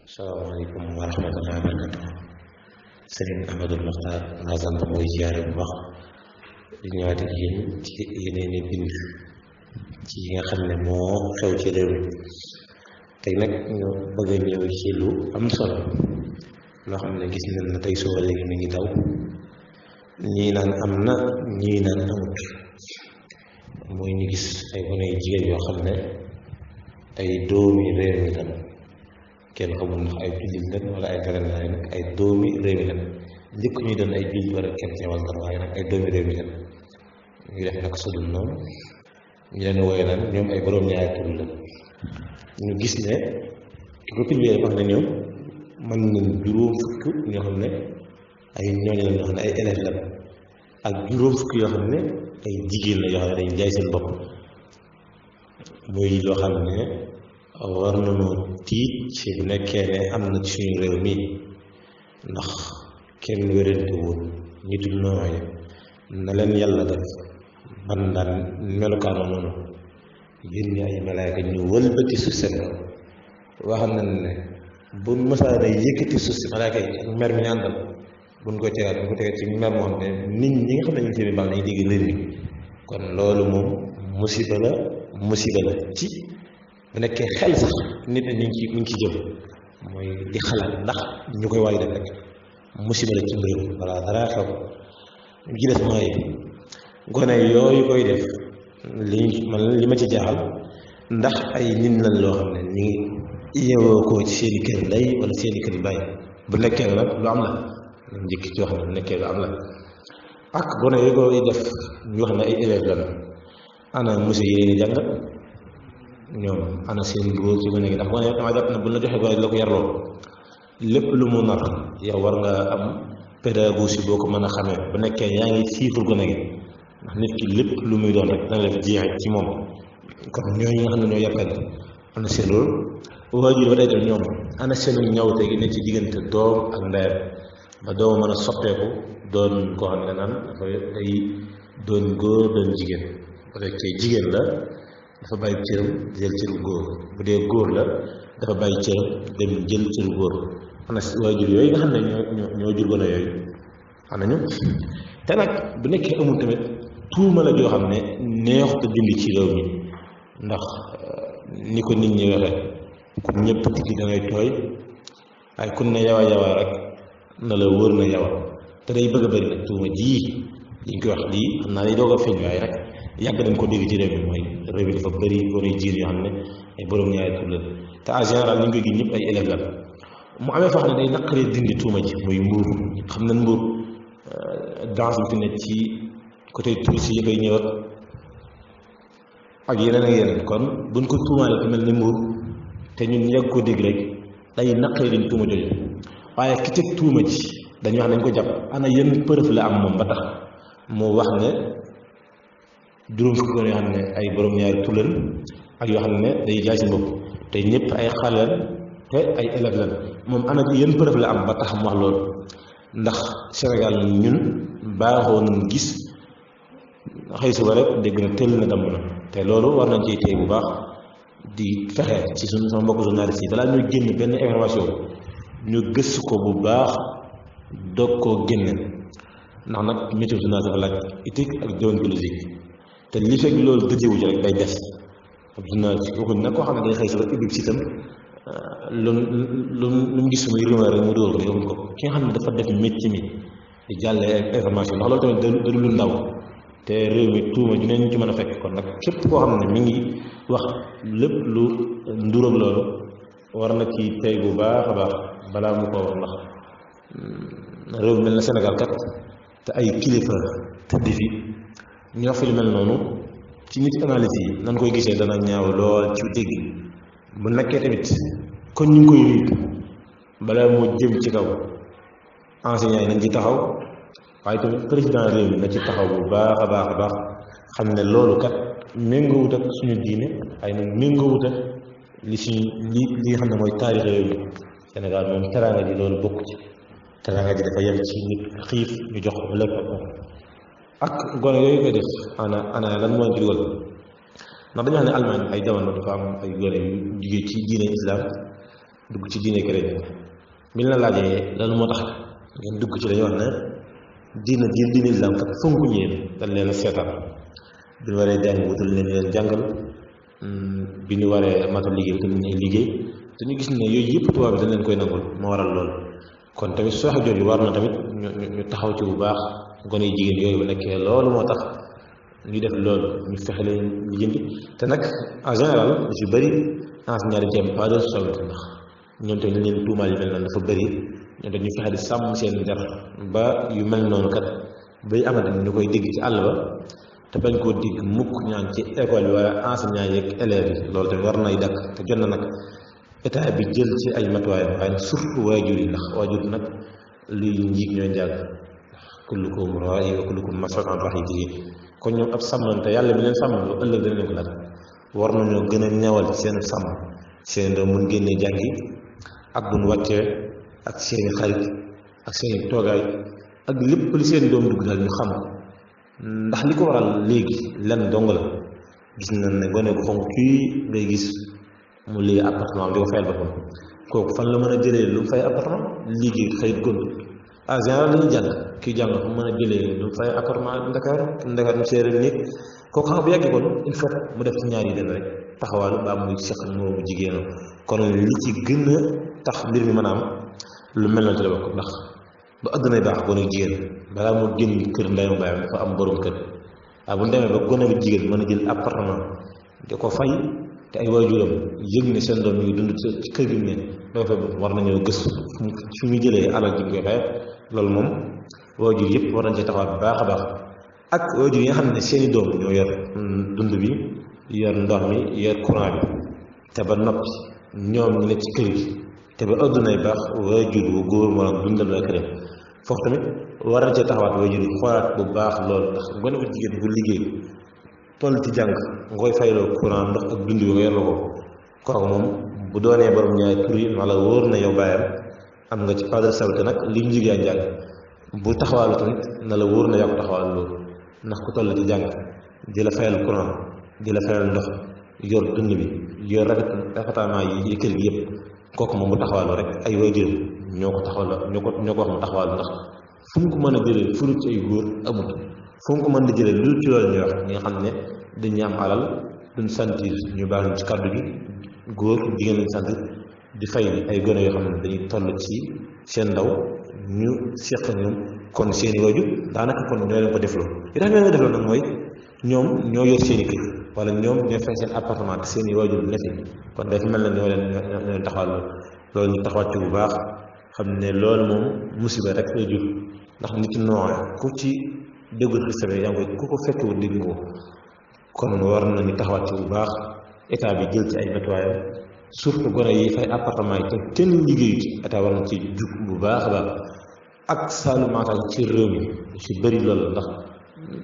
salaamaaleykum wa rahmatullahi wa barakatuh. Sëriñ Ahmadul Muxtaar Lazam mooy ziyaare bu baax di ñëwaat ak yéen ci yeneen i bind ci yi nga xam ne moo xew ci réew mi tey nag ñu bëgg a ñëw ci lu am solo loo xam ne gis nañ na tey suba léegi mi ngi daw ñii naan am na ñii naan amut mooy ñu gis ay gone yu jigéen yoo xam ne ay doomi réew mi lan kenn xamul ndax ay jullit lan wala ay dara laay nag ay doomi réew mi lan njëkk ñuy doon ay jullit wala kenn wala dara waaye nag ay doomi réew mi lan ñu def nag sudul noonu ñu leen wooye naan ñoom ay borom ñaari tur la ñu gis ne ki ko publié wax ne ñoom mën nañ juróom fukk ñoo xam ne ay ñooñu la ñoo xam ne ay élèves la ak juróom fukk yoo xam ne ay jigéen la yoo xam ne dañ jaay seen bopp muy loo xam ne war nañoo tiit ci bu nekkee ne am na ci suñu réew mi ndax kenn wérante woon nitul nooy na leen yàlla def man daan melukaano noonu yénni ay malaaka ñu wëlbati suuf seen wax nañ ne bu mësaa day yëkkati suuf si malaaka yi ak mer mi ñu àndal buñ ko tegaat buñ ko tegaat ci mer moo xam ne nit ñi nga xam ne ñu ci baax nañu dégg lënd kon loolu moom musiba la ci bu nekkee xel sax nit ñi mi ngi ci jëm mooy di xalaat ndax ñu koy waaj def rek musiba la ci mbir walla dara xew ñu ci des mooy gone yooyu koy def li ma ci jaaxal ndax ay nit lañ loo xam ne ñu ngi yeewoo ko ci seeni kër ndey wala seeni kër bàyyi bu nekkee nag lu am la ñu njëkk ci wax ne bu nekkee lu am la ak gone yooyu koy def ñu wax ne ay élèves lan ana monsieur yi leen jàngal ñoom ana seen rôle ci gone gi ndax gone dama jàpp ne bu la joxee gone la ko yarloo lépp lu mu nar yow war nga am pédagogie boo ko mën a xamee bu nekkee yaa ngi siiful gone gi ndax nit ki lépp lu muy doon rek dana def jeexit ci moom kon ñooñu nga xam ne ñoo yàkkal ana seen rôle waajur ba day def ñoom ana seen ñawte gi ne ci diggante doom ak ndeyam ba doom mën a soppeeku doon koo xam ne naan day doon góor doon jigéen bu fekkee jigéen la dafa bàyyi cëram jël cëru góor bu dee góor la dafa bàyyi cëram dem jël cëru góor ana waajur yooyu nga xam ne ñoo jur gone yooyu anañu te nag bu nekkee amul tamit tuuma la joo xam ne neexut a dindi ci réew mi ndax ni ko nit ñi waxee ku ñëpp tikki da ngay tooy waaye kun ne yawa rek na la wóor na yawa te day bëgg a bëri nag tuuma ji liñ koy wax lii xam naa day doog a feeñ waaye rek yàgg nañ ko dégg ci réew mi mooy réew mi dafa bëri gone jiir yoo xam ne ay borom ñaari tur la te en général ñu ngi koy gis ñëpp ay élèves la mu amee foo xam ne day naqaree dindi tuuma ji muy mbuur xam nañ mbuur danse bi fi ne ci côté touristes yi fay ñëw ak yeneen kon buñ ko tuumaale ku mel ni mbuur te ñun yàgg ko dégg rek day naqaree dindi tuuma jooju waaye ki teg tuuma ji dañuy wax nañ ko jàpp ana yenn preuve la am moom ba tax moo wax ne juróom fukki gone yoo xam ne ay borom ñaari tur lañ ak yoo xam ne day jaay seen bopp te ñëpp ay xale te ay élèves lañ moom ana yenn preuve la am ba tax mu wax loolu ndax Sénégal ñun baaxoo nañ gis xëy suba rek dégg na tëll na damm na te loolu war nañ ciy téye bu baax di fexe ci suñu sama mbokk journaliste yi balaa ñuy génn benn information ñu gëstu ko bu baax doog koo génne ndax nag métier journaliste dafa laaj éthique ak déontologique te li fekk loolu dëjëwu ci rek day des ab journaliste waxuñ nag koo xam ne day xëy suba ubbi ci itam lu mu gis muy rumeur rek mu dóor ko yow ko ki nga xam ne dafa def métier mi di jàllee information ndax loolu tamit da lu ndaw te réew mi tuuma ju neen ci mën a fekk kon nag képp koo xam ne mi ngi wax lépp lu nduróog loolu war na ci tey bu baax a baax balaa mu ko wax ndax réew mi mel na Sénégal kat te ay kilifa tëdd fi ñoo fi lu mel noonu ci nit analyse yi nan koy gisee dana ñaaw lool ci dégg bu nekkee tamit kon ñu ngi koy riit balaa moo jëm ci kaw enseignants yi nañ ci taxaw waaye tamit président réew mi na ci taxaw bu baax a baax xam ne loolu kat méngoowut ak suñu diine ay nag méngoowut ak li nga xam ne mooy taarix réew mi Sénégal moom teraanga ji loolu bokk ci teraanga ji dafa yem ci nit xiif ñu jox ko lépp ak gone yooyu koy def ana lan moo ci dugal ndax dañu wax ne Allemagne ay jamono dafa am ay gone yu jugee ci diine islam dugg ci diine chrétien bi la laajee lan moo tax ngeen dugg ci dañuy wax ne diine islam kat fonku ñeen dañ leen a seetaan bi ñu waree jàng wutal leen jàngal bi ñu waree matal liggéey wutal leen liggéey te ñu gis ne yooyu yëpp tubaab bi dañ leen koy nangul moo waral lool kon tamit sooxe jooju war na tamit ñu taxaw ci bu baax gone yu jigéen yooyu bu nekkee loolu moo tax ñu def loolu ñu fexe leen lijjanti te nag en général lu ci bëri enseignant dañ ci am pas de responsabilité ndax ñoom tamit leen tuumaal yu mel noonu dafa bëri ñoom tamit ñu fexe di sàmm seen der ba yu mel noonu kat bay amati ñu koy dégg ci àll ba te bañ koo dégg mukk ñaan ci école bi wala enseignant yeeg élèves yi loolu tamit war nay dakk te jot na nag état bi jël ci ay matuwaayam waaye nag surtout waajur yi ndax waajur nag luy njiig ñooy njàng kullukum raa'i wa kullukum mas'uulun an ra'iyyatihi kon ñoom ab sàmmante yàlla mi leen sàmmal lu ëllëg dana leen ko laaj war nañoo gën a ñawal seen sàmm seen doom mun génnee jàngi ak buñ wàccee ak seeni xarit ak seeni toogaay ak lépp li seen doom dugg daal ñu xam ndax li ko waral léegi lenn dong la gis nañ ne gone gu xonq kii ngay gis mu léegi appartement di ko fayal boppam kooku fan la mën a jëlee lu mu fay appartement liggéey xëyit gont en général dañuy jàng kii jàng fu mën a jëlee lu mu fay appartement Ndakaar mu séeréer néeg kooku xam bu yàggee kon il faut mu def ci ñaar yi dem rek taxawaalu baa muy seq moroomu jigéenam kon li ci gën a tax mbir mi mën a am lu mel noonu ci la bokk ndax ba àddunay baax gone jigéen balaa moo génn kër ndeyam baayam dafa am borom kër waaye bu ñu demee ba gone bu jigéen mën a jël appartement di ko fay te ay waajuram yëg ne seen doom ñu ngi dund ci kër gi ne dafa war nañoo gëstu fi muy jëlee alal ji koy fay loolu moom waajur yëpp war nañ ci taxawaat bu baax a baax ak waajur yi nga xam ne seeni doom ñoo yor dund bi yor ndox mi yor courant bi te ba noppi ñoom ñu ne ci kër gi te ba àddunay baax waajur bu góor moo am dundal la këram foofu tamit war na cee taxawaat waajur yi xoolaat bu baax loolu ndax gone bu jigéen bu liggéey toll ci jàng nga koy fayloo courant ndox ak dund bi nga yor la ko kooku moom bu doonee borom ñaari tur yi wala wóor na yow baayam am nga ci pas de responsabilité nag li ñu jigéen jàng bu taxawaalu tamit na la wóor na yaa ko taxawal loolu ndax ku toll ci jàng di la fayal courant di la fayal ndox yor dund bi yor rafetalement yi kër gi yëpp kooku moom bu taxawaalu rek ay waajur ñoo ko taxawal ñoo ko wax mu taxawaalu ndax fu mu ko mën a jëlee fu ci ay góor amut fu mu ko mën di jëlee lu ci loolu ñuy wax ñi nga xam ne dañuy am alal duñ sentir ñu baax ci kàddu gi góor jigéen lañ sentir di fay ay gone yoo xam ne dañuy toll ci seen ndaw ñu seq ñoom kon seeni waajur daanaka kon ñoo leen ko defloo li tax ñoo leen ko defloo nag mooy ñoom ñoo yor seeni kër wala ñoom ñoo fay seen appartement te seeni waajur ne fi kon dafa mel na ñoo leen taxawal loolu ñu taxawaat ci bu baax xam ne loolu moom musiba rek lay jur ndax nit ci nooy ku ci déggul xista bi yaa ngi ku ko fekkewul dégg nga kon war nañu taxawaat ci bu baax état bi jël ci ay matuwaayam surtout gone yi fay appartement yi te kenn liggéeyu ci état war na ci jug bu baax a baax ak saalu maatal ci réew mi ci bëri loolu ndax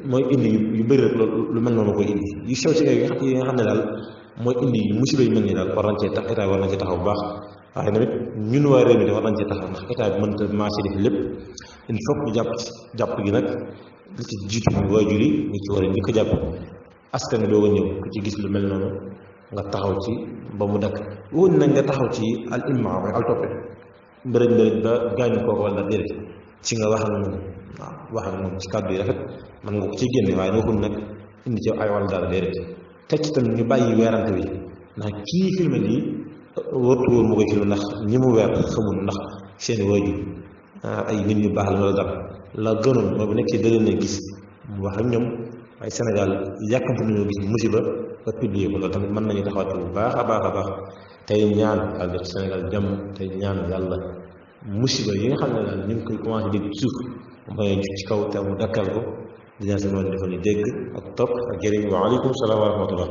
mooy indi yu bëri rek loolu lu mel noonu koy indi yu sew ci yi nga xam ne daal mooy indi musiba yu mel nii daal war nañ cee tax état war nañ ci taxaw bu baax waaye tamit ñun waa réew mi war nañ cee taxaw ndax état bi mënta marché def lépp il faut que ñu jàpp gi nag li ci jiitu waajur yi ñu ci war a njëkk a jàpp askan wi doog a ñëw ku ci gis lu mel noonu nga taxaw ci ba mu dakk woon nañ nga taxaw ci al imma mooy al toppe mbërëj ba gaañu kooku wala déedéet ci nga wax ak moom waaw wax ak moom ci kàddu yi rafet man nga ko ciy génne waaye waxul nag indi ci ay wàll daal déedéet teg ci tamit ñu bàyyi weerante bi ndax kii filmé lii wóortu wóor mu koy filmé ndax ñi mu weer xamul ndax seeni waajur ay nit ñu baax la wala dara la gënoon mooy bu nekkee dëgg na gis mu wax ak ñoom ay Sénégal yàkkamti nañoo gis musiba ba publier ko loolu tamit mën nañu taxawaat bu baax a baax a baax tey ñaan yàlla def Sénégal jàmm tey ñaan yàlla musiba yi nga xam ne daal ñu ngi koy commencé dégg ci suuf mooy ci kaw te mu dakkal ko di ñaan si moom defal ñu dégg ak topp ak jëriñ wa aleykum salaam wa rahmatullah